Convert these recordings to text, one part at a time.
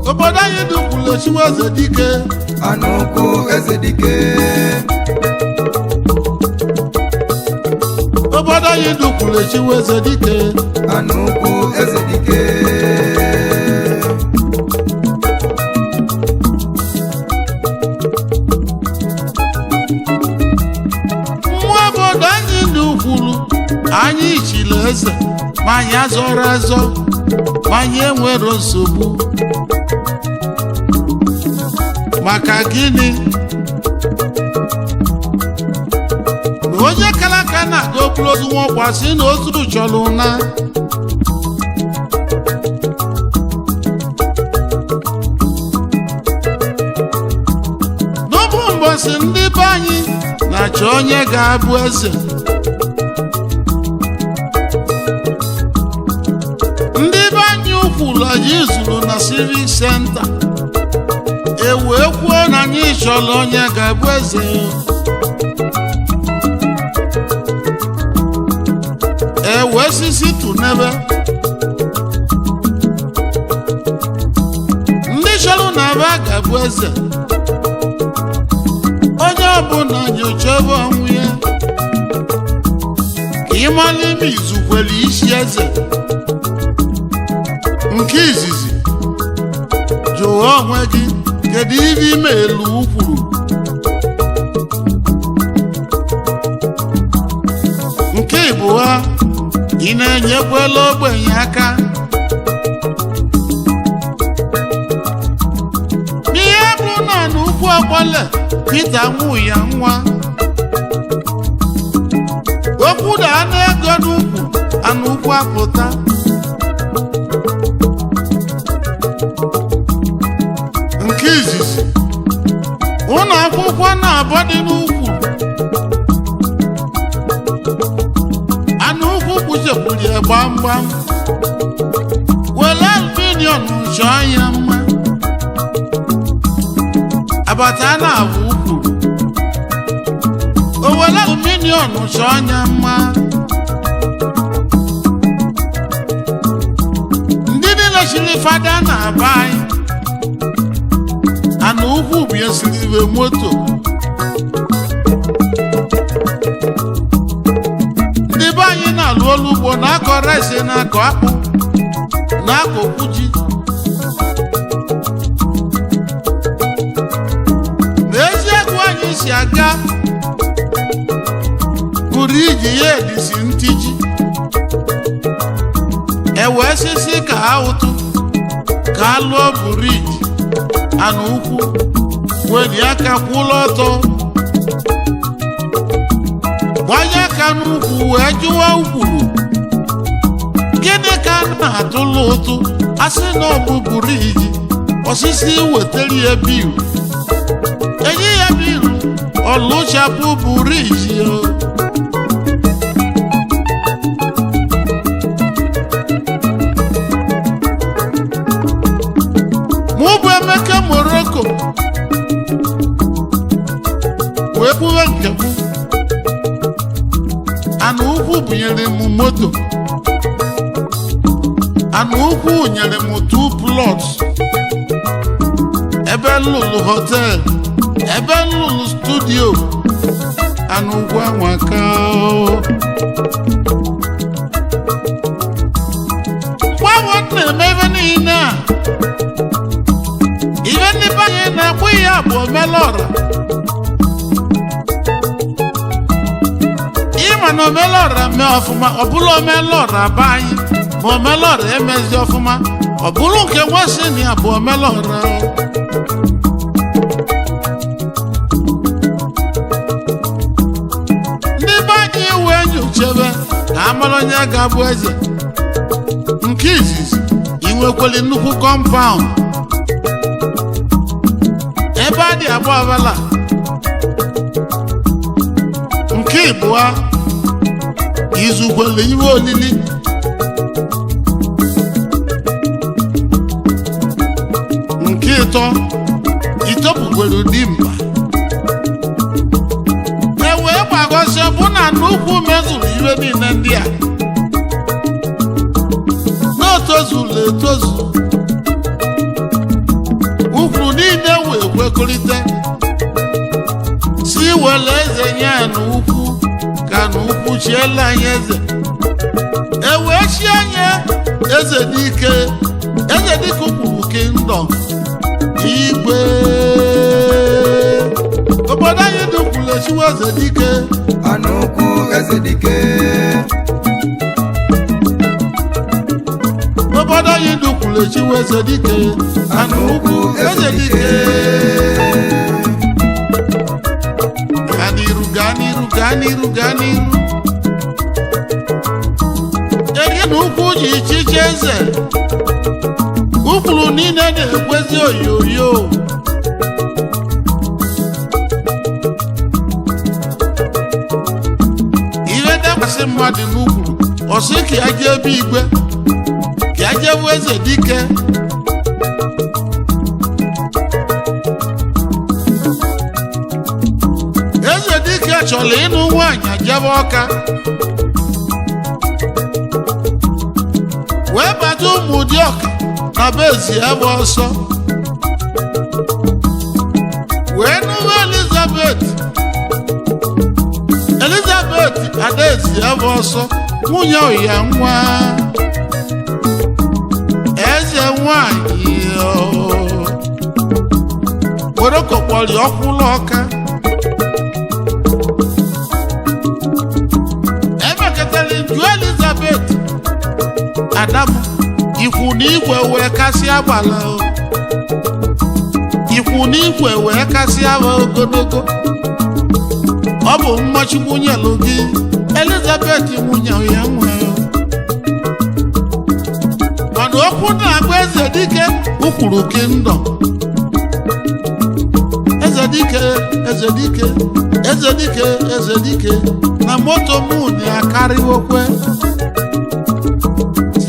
Obodo anyị dukwuru ochiwe eze dike. Anụkwu eze dike. Obodo anyị dukwuru echiwe eze dike. Anụkwu eze dike. Mmụọ obodo anyị dukwuru, anyị chiri eze, ma anyị azọrọ azọ, ma anyị enwero nsogbu. Maka gịnị? Na onye kara aka na-aga okpuru ozu nwaọkwa sị na ozu chọrọ ụna. N'ọbụ mbọsị ndị be anyị na-achọ onye ga-abụ eze, ndị be anyị ukwuru anyị zuru na civic center, e wee kwuo na anyị chọrọ onye ga-abụ eze. E wee sisi tụnebe ndị chọrọ na ebe ga-abụ eze, onye ọbụla nyochebe onwe ya ka ịmara ime izukwere isi eze. Nke izizi, jụọ onwe gị, kedu ibe ime elu kwuru? Nke ịbụọ, ị na-enyekwela ogbenye aka? N'ihe bụ na n'ukwu ọgbọle Pita nwụ ya nwa okwu da anụ ego n'ukwu, anụ ukwu apụta. Nke izizi, ụlọ akwụkwọ na-abọ dị n'ukwu, anụ ukwu kpuchekwuru ya gbamgbam, were aluminium chọọ ya mma. Agbata na-abụ ukwu, o were aluminium chọọ ya mma. Ndị niile chiri fada na-aba anyị, ana ukwu bụ ya siri iwe moto. Ndị be anyị na-alụ olu ugbo, na-akọ rice, na-akọ akpụ, na-akọ okwu ji. Na eziokwu, anyị si aga pụrụ iji ya edisi ntiji ewee sisi ka ha ụtụ ka a lụọ buriji. Ana ukwu weli aka kwụlụ ọtọ, gbanye aka n'ukwu wee jụwa ukwuru, gịnị ka a na-atụlụ ụtụ? A sị na ọ bụ buriji. Osisi wetara ya bilu, enye ya bilu, ọlụchapụ buriji o. Mụ bụ Emeka Morocco wee kwuwe nke mụ. Ana ukwu bunyere m moto, ana ukwu nyere m two plots, ebe nlụlụ hotel, ebe nlụlụ studio. Ana ukwu anwaka o. Mgbanwe m na-eme ebe niile a, ibe ndị be anyị na-akpụ ya bụ omelọra. Ịma na omelọra mee ọfụma, ọ bụrụ omelọra be anyị, ma omelọra emezi ọfụma, ọ bụrụ nke nwesị na ya bụ omelọra. Ndị be anyị wee nyochebe ka amara onye ga-abụ eze. Nke izizi, ị nwekwere nnukwu compound ebe a dị agba abala. Nke ịbụa, izukwere ihe olili. Nke ịtọ, itopụkwere dimkpa. Gbagọsịa bụ na nnukwu mezuru iwe niile ndị a n'otozuru etozu. Ukwu niile wee kwekọrịta si were eze nye na ukwu ka na ukwu chiela anyị eze. E wee chie nye eze dike, eze dike Ukwuru Kingdom. Igwe obodo anyị dukwuru echiwe eze dike. Anukwu eze dike. Obodo anyị dukwuru echiwe eze dike. Anukwu eze dike. Gaa n'iru, gaa n'iru, gaa n'iru, gaa n'iru. Eri na ukwu ji chichi eze, ukwuru niile na-ekwezi oyoyo. Ihe dakwasị mmadụ n'ukwuru, ọsị ka ya jee ebe igwe, ka ya jee bụ eze dike. Eze dike chọrọ ịnụ nwaanyị, jebe Ọka wee bata ụmụ dịọka na be ezi ebe ọsọ wee nụwa Elizabeth, Elizabeth adaezi ebe ọsọ, nwunye ọya nwa eze nwanyị were kọkpọrọ ọkwụlụ ọka. Emekọtara ju Elizabeth Adamu ikwu na igwe wee kasịa agbala o. Ikwu na igwe wee kasịa ha ogologo. Ọ bụ mmachukwu nyelụ gị Elizabeth nwunye ya nwere. Mana okwu na-agba eze dike Ukwuru Kingdom, eze dike, eze dike, eze dike, eze dike na moto mụ na akarịwokwe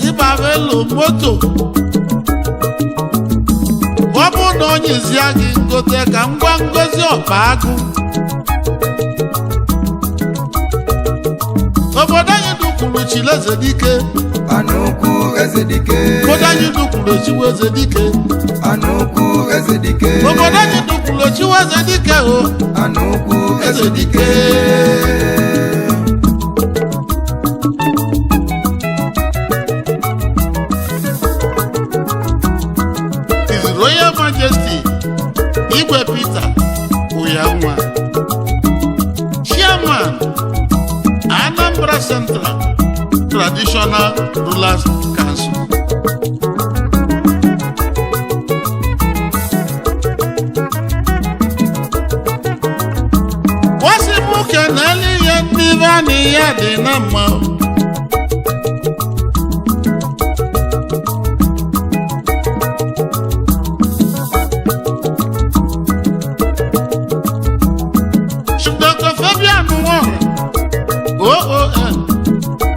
tibabelu moto. Ọ bụ na onyezie gị ngote ka ngwa ngozi ọkpa agụ. Obodo anyị dukwuru chileze dike. Anukwu eze dike. Obodo anyị dukwuru chiwe eze dike. Anukwu eze dike. Obodo anyị dukwuru chiwe eze dike o. Anukwu eze dike. His Royal Majesty Igwe Peter Uyanwa, Chairman, Anambra Central Traditional Rulers Council. Wọ́n mú kenele ihe ndị be anyị ya dị na mma. Dr. Fabian Nwora, OON,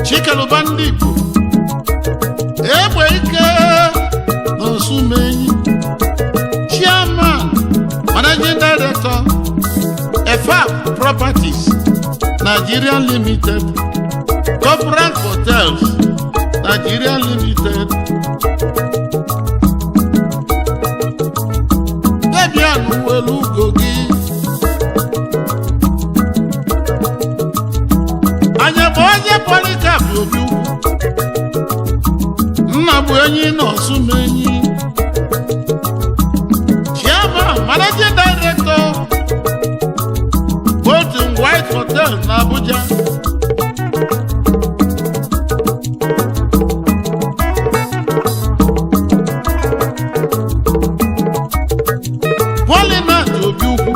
Chikeluba ndị Igbo, Egbe Ike na Osumenyi, Chairman, Managing Director, EFAP Properties, Nigeria Limited, Top Rank Hotels, Nigeria Limited. Fabian welu ugo gị. Anya bụ onye Polycarp Obi Ukwu, nna bụ enyi na Osumenyi, Chairman, Managing Director, Bolton White Hotel na Abuja. Polymat Obi Ukwu,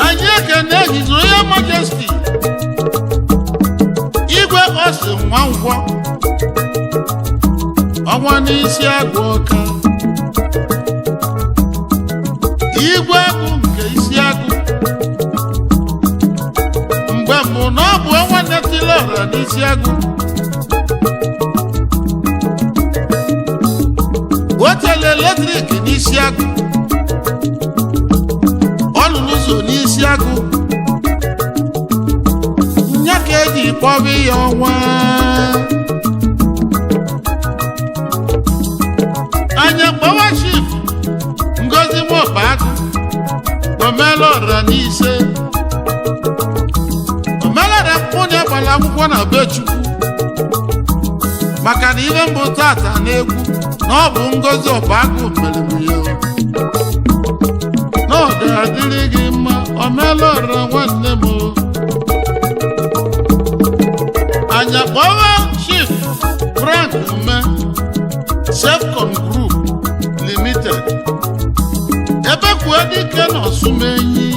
anyị ekene His Royal Majesty Igwe Austin Nwankwọ, ọnwa n'isi agụ ọka, igwe bụ nke isi agụ mgbe mbụ na ọ bụ ọnwa netili ọra n'isi agụ. O tere electric n'isi agụ, ọ lụrụ ụzọ. n'isi agụ nya ka eji kpọba ya ọnwa. Anya kpọwa Chief Ngozi Nwọba Agụ, omelọra n'ise, omelọra mkpụrụ gbara akwụkwọ na be Chukwu, maka na ihe mbụ tata na-egwu na ọ bụ Ngozi Ọbagụ mere m ya, na ọ ga-adịrị gị mma, omelọra nwanne m. Anya kpọwa Chief Frank Ume, Sefcon Group Limited, ebe kwuo dike na ọsụmenyi.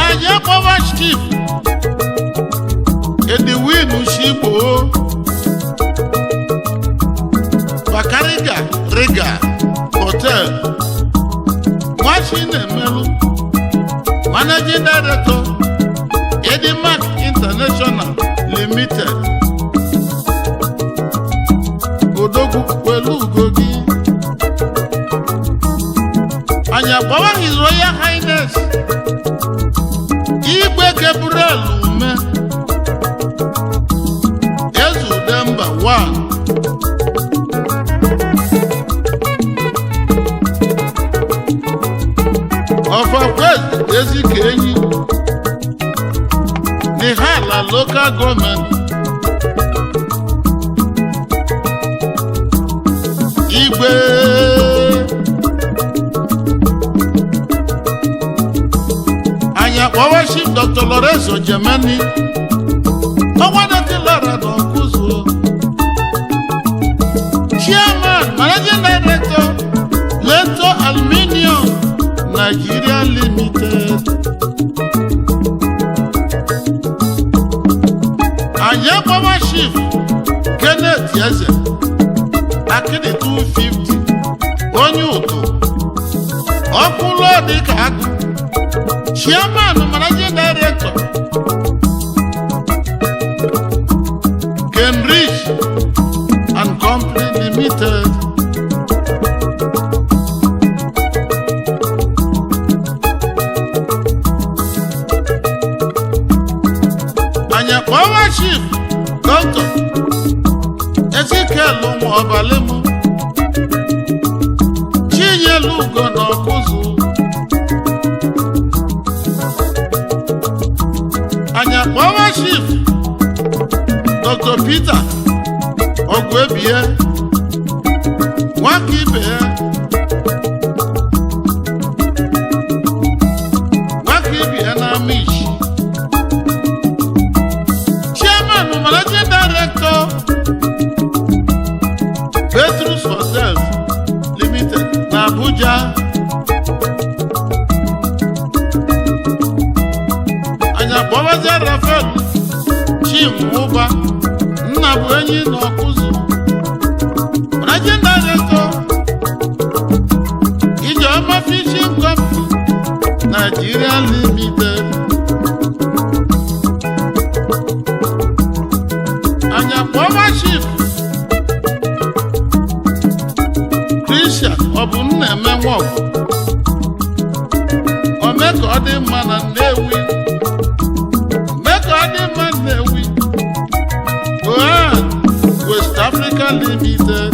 Anyị akpọwa Chief Edwin Shigbo, Bakariga Riga Hotel, Nwachi na-emelụ, Managing Director, Edimark International Limited. Odogwu, welu ugo gị. Anyị agbawa His Royal Highness Igwe Gabriel Ume, Eze Udemba 1, Ọfakwez Ezike-Enyi, Nihala Local Government. Igwe, anyị akpọwa Chief Dr. Lorenzo Germany, ọnwa na Ọkụzụ, Chairman, Managing Director, Leto Aluminium Nigeria Limited. Anyị akpọwa Chief Kenneth Eze Akịdị 250, onye ụtụ ọkpụlụ dịka agụ, Chairman, Managing Director, Cambridge and Company Limited. Anyị akpọwa Chief Dr. Ezekiel Nwaobalemu Chinyelu Ugo na Ọkụzụ. Anyị akpọwa Chief Dr. Peter Ọgwụebie, nwaka ibe ya, nwaka ibe ya na Amish, Chairman, Managing Director, Petrus Hotels Limited na Abuja. Anyị akpọwazie Rafael Chimụba, nna bụ enyi na Ọkụzụ, Managing Director, Ijeọma Fishing Company Nigeria Limited. Anyị akpọwa Chief Christian, ọ bụ nna eme nwọgụ ome ka ọ dị mma na Nnewi, mee ka ọ dị mma Nnewi, Gohan West Africa Limited.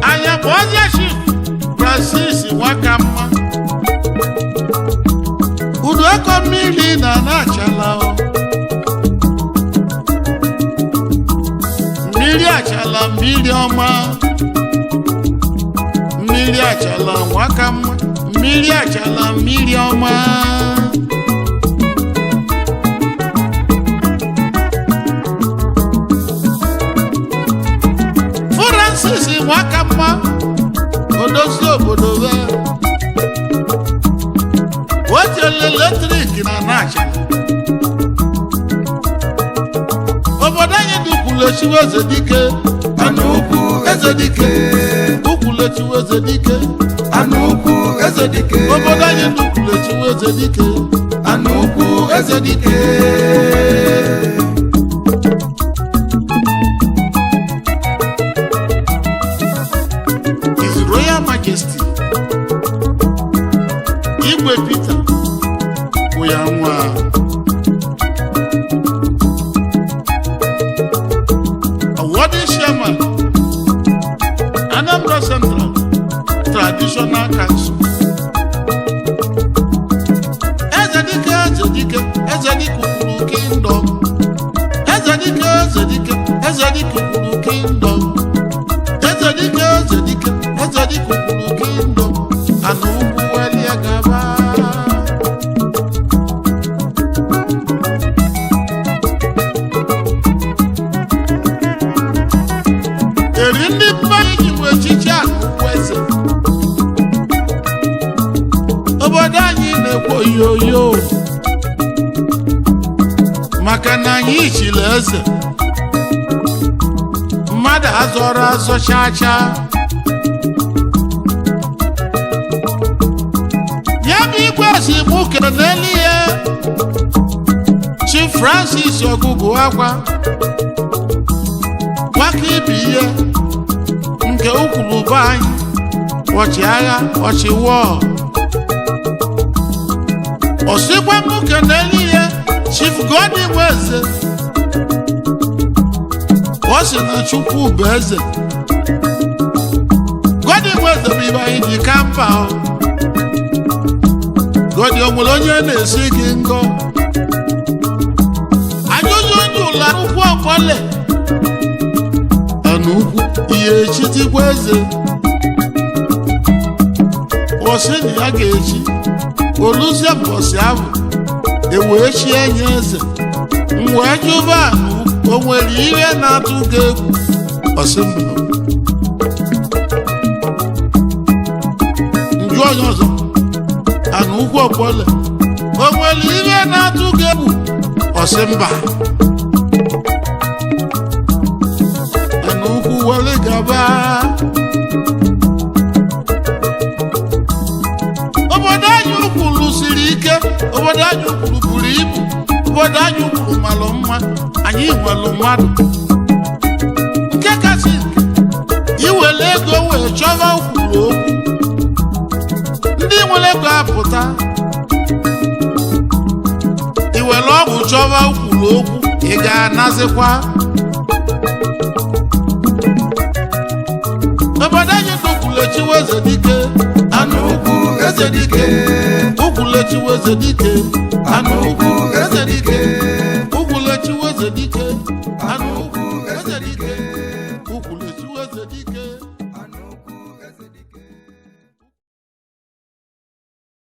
Anyị akpọzie Chief Francis Nwakamma, Udueko mmiri na na-achala o mmiri achala, mmiri ọma, mmiri achala Nwakamma, mmiri achala, mmiri ọma. Francis Nwakamma, odozi obodo we o electric na na-achala obodo anyị dị ukwulechiwe eze dike. Anụ ukwu eze dike. Ukwulechiwe eze dike. Anụ ukwu eze dike. Obodo anyị dị ukwulechiwe eze dike. Anụ ukwu eze dike. Eze dike Ukwulu Kingdom. Eze dike, eze dike, eze dike Ukwulu Kingdom. Eze dike, eze dike, eze dike Ukwulu Kingdom. Ana ugwu welie gaba. Eri ndị mba ji wee chichi akụkụ eze. Obodo anyị na-ekwo yoyo maka na anyị chiri eze. Mmadụ azọrọ azọ chaa chaa. Ya bụ igwe si mụ kenelu ya Chief Francis Ọgụgụ akwa nwaka ibi ihe nke ukwuru be anyị, ọchịagha ọchịwọọ. Ọsịkwa mụ kenelu ya Chief Godwin Eze. Ọ sị na Chukwu bụ eze. Godwin Eze bụ ibe anyị ji ka mba o. Godi, o nwere onye na-esi gị ngọ? Ajụjụ ndị ụlọ akwụkwọ ọkpọle ana ukwu ihe echitikwa eze. Ọsị na ya ga-echi oluzie mbọsị ahụ ewee chie nye eze. M wee jụba anụ, o nwere ihe na-atụ gị egwu? Ọsị mba. Njụ onye ọzọ, ana ukwu ọkpọle, o nwere ihe na-atụ gị egwu? Ọsị mba. Ana ukwu were gaba. Obodo anyị ukwuru siri ike. Obodo anyị ukwuru buru ibu. Obodo anyị ukwuru malụ mma. Anyị nwere mmadụ nke kasị nke iwere ego wee chọba ukwuru okwu. Ndị nwere ego apụta iwere ọgwụ chọba ukwuru okwu, ị ga-anazikwa. Obodo anyị ukwulechiwe eze dike. Anụ ukwu eze dike. Ukwulechiwe eze dike. Anụ ukwu eze dike. Ukwulechiwe eze dike. Anụ